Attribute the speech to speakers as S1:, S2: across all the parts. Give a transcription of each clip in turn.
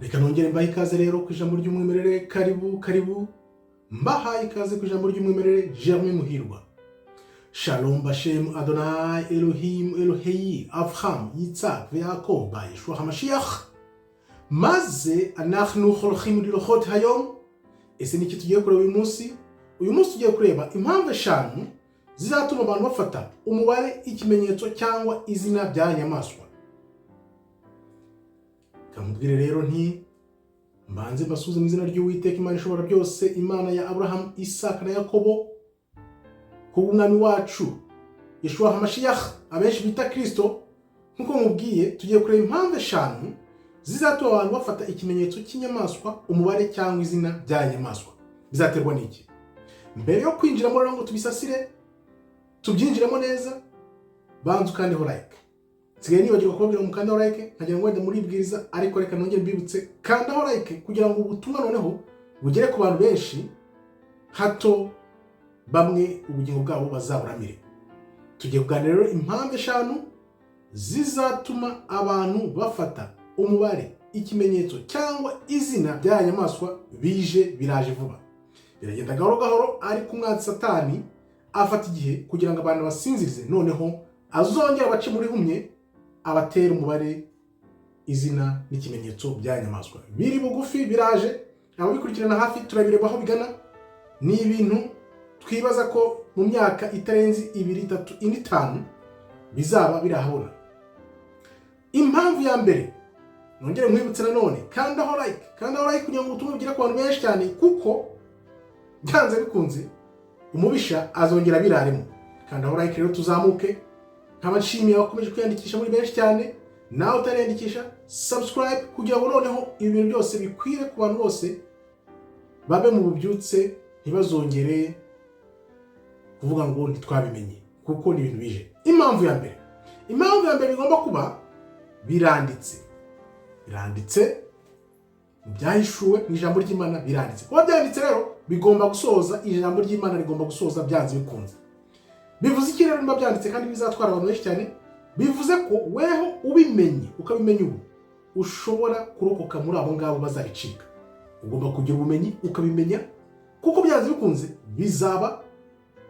S1: Reka nongere mbahe ikaze rero ku Ijambo ry'Umwimerere. Karibu, karibu, mbahaye ikaze ku Ijambo ry'Umwimerere, Germain Muhirwa. Shalom bashem Adonai Elohim Elohei Avraham Yitzhak Yaakov Yeshua HaMashiach. Maze anachnu holchim lirochot hayom. Ese niki tugiye kureba uyu munsi? Uyu munsi tugiye kureba impamvu eshanu zizatuma abantu bafata umubare, ikimenyetso cyangwa izina bya nyamaswa. Kamubwire rero nti mbanze mbasuhuze mu izina ry'Uwiteka Imana ishobora byose, Imana ya Aburahamu, Isaka na Yakobo, kubw'umwami wacu Yeshua HaMashiach, abenshi bita Kristo. Nk'uko mubwiye, tugiye kureba impamvu eshanu zizatuma abantu bafata ikimenyetso cy'inyamaswa, umubare cyangwa izina bya nyamaswa. Bizaterwa n'iki? Mbere yo kwinjiramo rero ngo tubisasire, tubyinjiremo neza, banza ukandeho like. Nsigaye nibagirwa kubabwira ngo mukandeho like, nkagira ngo wenda muribwiriza, ariko reka nongere mbibutse: kandaho like kugira ngo ubutumwa noneho bugere ku bantu benshi, hato bamwe ubugingo bwabo bazaburamire. Tugiye kuganira rero impamvu eshanu zizatuma abantu bafata umubare, ikimenyetso cyangwa izina by'aya nyamaswa. Bije, biraje vuba, biragenda gahoro gahoro, ariko umwanzi Satani afata igihe kugira ngo abantu basinzirize, noneho azongera abace muri humye, abatera umubare, izina n'ikimenyetso bya nyamaswa. Biri bugufi, biraje. Ababikurikirana hafi turabireba aho bigana. Ni ibintu twibaza ko mu myaka itarenze 2, 3, 4, 5 bizaba birahabona. Impamvu ya mbere, nongere nkwibutse nanone, kandaho like, kandaho like kugira ngo ubutumwa bugere ku bantu benshi cyane, kuko byanze bikunze umubisha azongera biraremo. Kandaho like rero tuzamuke. Nkaba nshimiye abakomeje kwiyandikisha muri benshi cyane. Nawe utariyandikisha, subscribe kugira ngo noneho ibi bintu byose bikwire ku bantu bose, babe mu bubyutse, ntibazongere kuvuga ngo ntitwabimenye, kuko ni ibintu bije. Impamvu ya mbere, impamvu ya mbere bigomba kuba biranditse, biranditse mu Byahishuwe, mu ijambo ry'Imana biranditse. Kuba byanditse rero bigomba gusoza, ijambo ry'Imana rigomba gusoza byanze bikunze. Bivuze iki rero niba byanditse kandi bizatwara abantu benshi cyane? Bivuze ko weho ubimenye, ukabimenya ubu, ushobora kurokoka muri abo ngabo bazabicika. Ugomba kugira ubumenyi ukabimenya, kuko byanze bikunze bizaba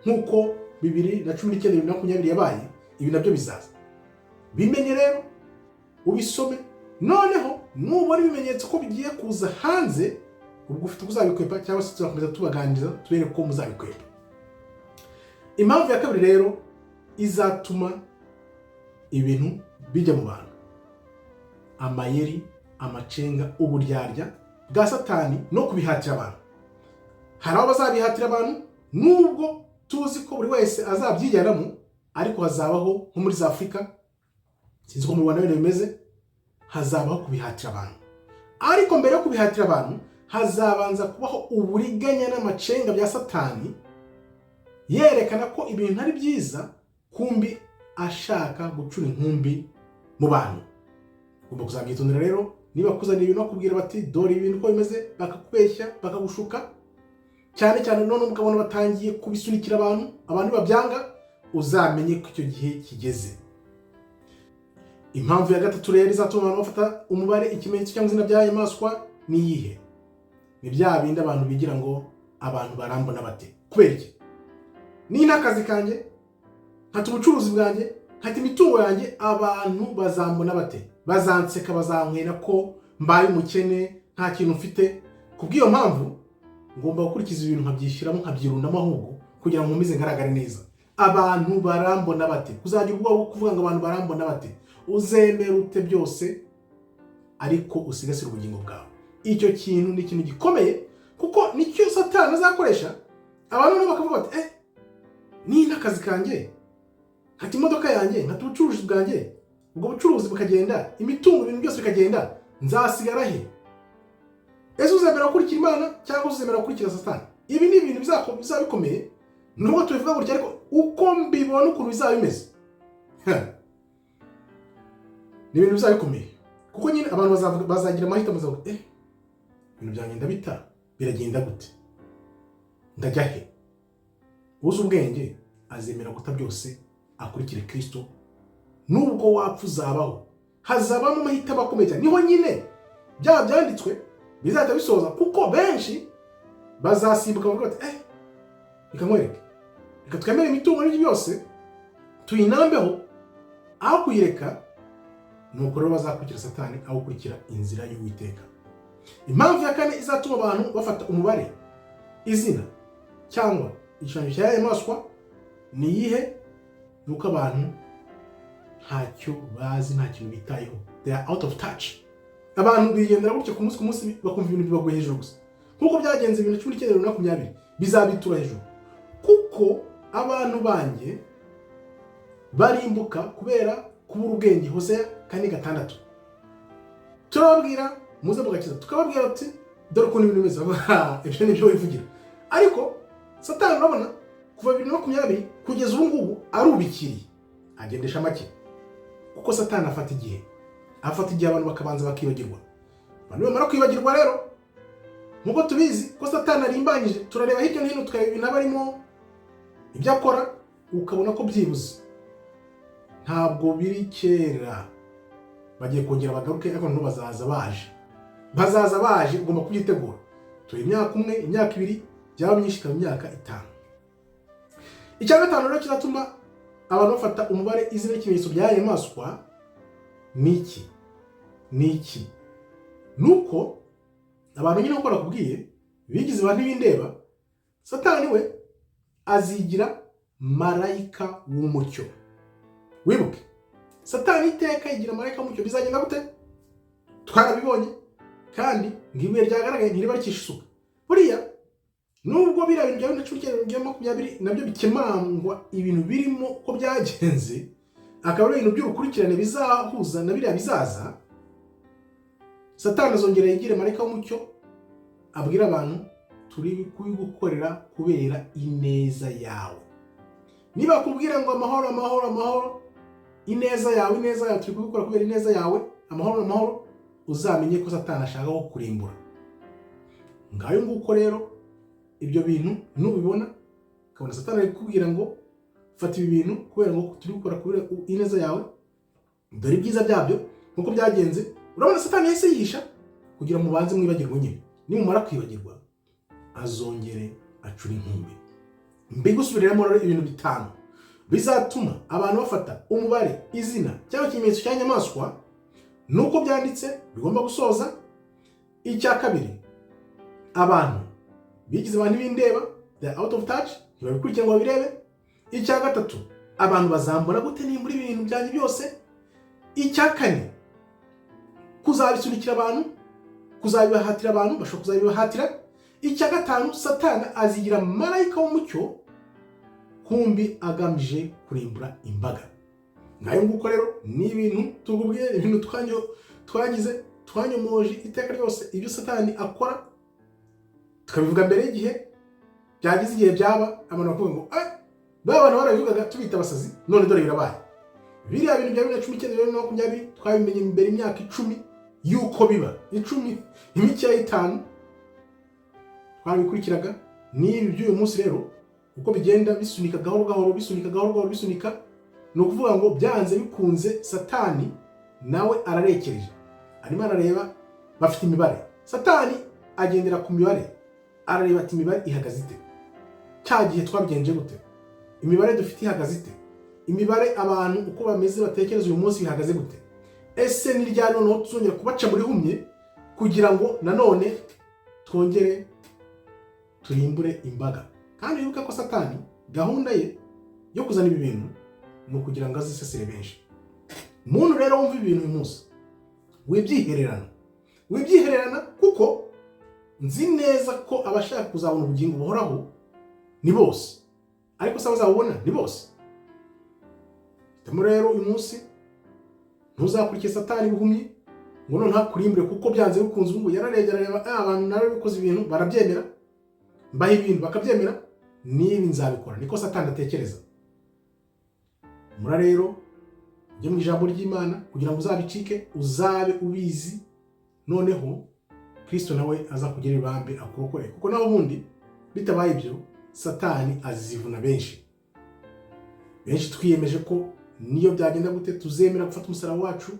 S1: nk'uko 2019, 2020 yabaye, ibi nabyo bizaza. Bimenye rero, ubisome, noneho nubona ibimenyetso ko bigiye kuza hanze, ubwo ufite uko uzabikwepa, cyangwa se tuzakomeza tubaganiriza tubereke ko muzabikwepa. Impamvu ya kabiri rero izatuma ibintu bijya mu bantu: amayeri, amacenga, uburyarya bwa Satani no kubihatira abantu. Hari aho bazabihatira abantu, nubwo tuzi ko buri wese azabyijyanamo, ariko hazabaho nko muri za Afurika, sinzi ko mu Rwanda wenda bimeze, hazabaho kubihatira abantu. Ariko mbere yo kubihatira abantu hazabanza kubaho uburiganya n'amacenga bya Satani, yerekana ko ibintu ari byiza, kumbi ashaka gucura inkumbi mu bantu. Ugomba kuzabyitondera rero. Niba kuzanira ibintu bakubwira bati: "Dore ibintu uko bimeze," bakakubeshya, bakagushuka cyane cyane, none ukabona batangiye kubisunikira abantu, abantu babyanga, uzamenye ko icyo gihe kigeze. Impamvu ya gatatu rero izatuma abantu bafata umubare, ikimenyetso cyangwa izina bya nyamaswa ni iyihe? Ni bya bindi abantu bigira ngo: "Abantu barambona bate? Kubera iki? Ni akazi kanjye, nkata ubucuruzi bwanjye, nkata imitungo yanjye, abantu bazambona bate? Bazanseka, bazankwena ko mbaye umukene, nta kintu mfite. Kubw'iyo mpamvu ngomba gukurikiza ibintu, nkabyishyiramo, nkabyirundamo ahubwo kugira ngo nkomeze ngaragare neza. Abantu barambona bate?" Kuzagira ubwoba bwo kuvuga ngo: "Abantu barambona bate?" Uzemera ute byose ariko usigasire ubugingo bwawe. Icyo kintu ni ikintu gikomeye, kuko nicyo Satani azakoresha. Abantu nabo bakavuga bati: "Eh, ni n'akazi kanjye, nkata imodoka yanjye, nkata ubucuruzi bwanjye, ubwo bucuruzi bukagenda, imitungo, ibintu byose bikagenda, nzasigara he?" Ese uzemera gukurikira Imana cyangwa uzemera gukurikira Satani? Ibi ni ibintu bizaba bikomeye. Nubwo tubivuga gutya, ariko uko mbibona, ukuntu bizaba bimeze, ni ibintu bizaba bikomeye, kuko nyine abantu bazagira amahitamo, bazavuga: "Eh, ibintu byanjye ndabita, biragenda gute? Ndajya he?" Uzi ubwenge azemera guta byose akurikire Kristo. Nubwo wapfa uzabaho. Hazabamo amahitamo akomeye cyane. Niho nyine Bya byanditswe bizahita bisoza, kuko benshi bazasimbuka bavuga bati: "Reka nkwereke, reka twemere imitungo n'ibyo byose tuyinambeho aho kuyireka." Nuko rero bazakurikira Satani aho gukurikira inzira y'Uwiteka. Impamvu ya kane izatuma abantu bafata umubare, izina cyangwa igishushanyo cya nyamaswa ni iyihe? Ni uko abantu ntacyo bazi, nta kintu bitayeho, they are out of touch. Abantu bigendera gutya ku munsi ku munsi, bakumva ibintu bibaguye hejuru gusa, nk'uko byagenze 2019, 2020, bizabitura hejuru. Kuko abantu banjye barimbuka kubera kubura ubwenge, Hoseya 4:6. Turababwira muze mugakiza, tukababwira ati: "Dore ukuntu ibintu bimeze." Ibyo ni byo wivugira. Ariko Satani urabona kuva 2020 kugeza ubu ngubu arubikiriye, agendesha make, kuko Satani afata igihe, afata igihe abantu bakabanza bakibagirwa. Abantu bamara kwibagirwa rero, nk'uko tubizi ko Satani arimbanyije, turareba hirya no hino, tukareba ibintu aba arimo, ibyo akora, ukabona ko byibuze ntabwo biri kera bagiye kongera bagaruke. Ariko noneho bazaza baje, bazaza baje, ugomba kubyitegura. Turi imyaka umwe, imyaka 2, byaba myinshi ikaba imyaka 5. Icya gatanu rero kizatuma abantu bafata umubare, izina n'ikimenyetso bya nyamaswa ni iki? Ni iki? Ni uko abantu nyine, uko nakubwiye, bigize ba ntibindeba. Satani we azigira marayika w'umucyo. Wibuke, Satani iteka yigira marayika w'umucyo. Bizagenda gute? Twarabibonye kandi ngo ibuye ryagaragaye ntiriba rikisha isuka. Buriya nubwo biriya bintu bya 2019, bya 20 nabyo bikemangwa, ibintu birimo uko byagenze akaba ari ibintu by'urukurikirane bizahuza na biriya bizaza. Satani azongera yigire marayika w'umucyo, abwira abantu: "Turi kubigukorera kubera ineza yawe." Niba akubwira ngo amahoro, amahoro, amahoro, ineza yawe, ineza yawe, turi kubikora kubera ineza yawe, amahoro, amahoro, uzamenye ko Satani ashaka ko kurimbura. Ngayo nguko rero, ibyo bintu nubibona, ukabona Satani ari kukubwira ngo: "Fata ibi bintu kubera ngo turi gukora kubera ineza yawe, dore ibyiza byabyo," nk'uko byagenze, urabona Satani yahise yihisha kugira ngo mubanze mwibagirwe nyine. Nimumara kwibagirwa, azongere acure inkumbi. Mbigusubiriremo rero, ibintu bitanu bizatuma abantu bafata umubare, izina cyangwa ikimenyetso cya nyamaswa, nuko byanditse bigomba gusoza. Icya kabiri, abantu bigize abantu b'indeba, they are out of touch, ntibabikurikira ngo babirebe. Icya gatatu, abantu bazambona gute nimbura ibintu byanjye byose? Icya kane, kuzabisunikira abantu, kuzabibahatira, abantu bashobora kuzabibahatira. Icya gatanu, Satani azigira marayika w'umucyo, kumbi agamije kurimbura imbaga. Ngayo nguko rero, ni ibintu tukubwiye, ibintu twagize, twanyomoje iteka ryose ibyo Satani akora, tukabivuga mbere y'igihe. Byagize igihe byaba, abantu bakavuga ngo: "Eh, ba bantu barabivugaga tubita abasazi, none dore birabaye." Biriya bintu bya 2019, 2020, twabimenye mbere imyaka 10 y'uko biba, 10, imikeya 5, twabikurikiraga. N'ibi by'uyu munsi rero, uko bigenda bisunika gahoro gahoro, bisunika gahoro gahoro, bisunika, ni ukuvuga ngo byanze bikunze Satani nawe ararekereje, arimo arareba. Bafite imibare, Satani agendera ku mibare, arareba ati: "Imibare ihagaze ite? Cya gihe twabigenje gute? Imibare dufite ihagaze ite? Imibare abantu uko bameze, batekereza uyu munsi bihagaze gute? Ese ni ryari noneho tuzongera kubaca muri humye kugira ngo nanone twongere turimbure imbaga?" Kandi wibuke ko Satani gahunda ye yo kuzana ibi bintu ni ukugira ngo azisesere benshi. Muntu rero wumva ibintu uyu munsi, wibyihererana, wibyihererana, kuko nzi neza ko abashaka kuzabona ubugingo buhoraho ni bose, ariko se abazabubona ni bose? Hitamo rero uyu munsi, ntuzakurikire Satani buhumyi ngo noneho akurimbure, kuko byanze bikunze ubu yararebye, arareba: "Ah, abantu narabikoze, ibintu barabyemera, mbaha ibintu bakabyemera, n'ibi nzabikora." Niko Satani atekereza. Mura rero ujye mu ijambo ry'Imana kugira ngo uzabicike, uzabe ubizi, noneho Kirisito nawe aza kugira ibambe akurokore, kuko naho ubundi bitabaye ibyo, Satani azivuna benshi. Benshi twiyemeje ko niyo byagenda gute tuzemera gufata umusaraba wacu.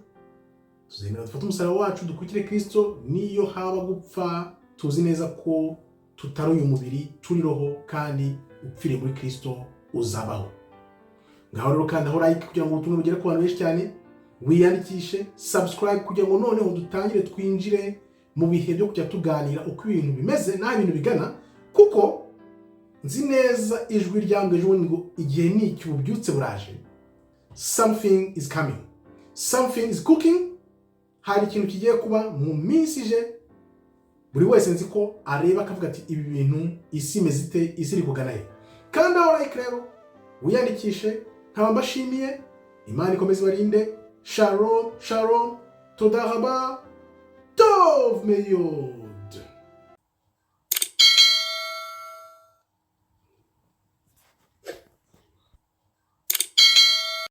S1: Tuzemera dufate umusaraba wacu, dukurikire Kirisito, niyo haba gupfa. Tuzi neza ko tutari uyu mubiri, turi roho, kandi upfiriye muri Kirisito uzabaho. Ngaho rero kandi aho like kugira ngo ubutumwa bugere ku bantu benshi cyane, wiyandikishe, subscribe, kugira ngo noneho dutangire twinjire mu bihe byo kujya tuganira uko ibintu bimeze n'aho ibintu bigana, kuko nzi neza ijwi ryambwiye ejo bundi ngo igihe ni iki, ububyutse buraje. Something is coming, something is cooking. Hari ikintu kigiye kuba mu minsi ije. Buri wese nzi ko areba akavuga ati: "Ibi bintu, isi imeze ite? Isi iri kugana he?" Kandi aho like rero, wiyandikishe. Nkaba mbashimiye. Imana ikomeze ibarinde. Shalom, shalom, toda raba, tov meyo.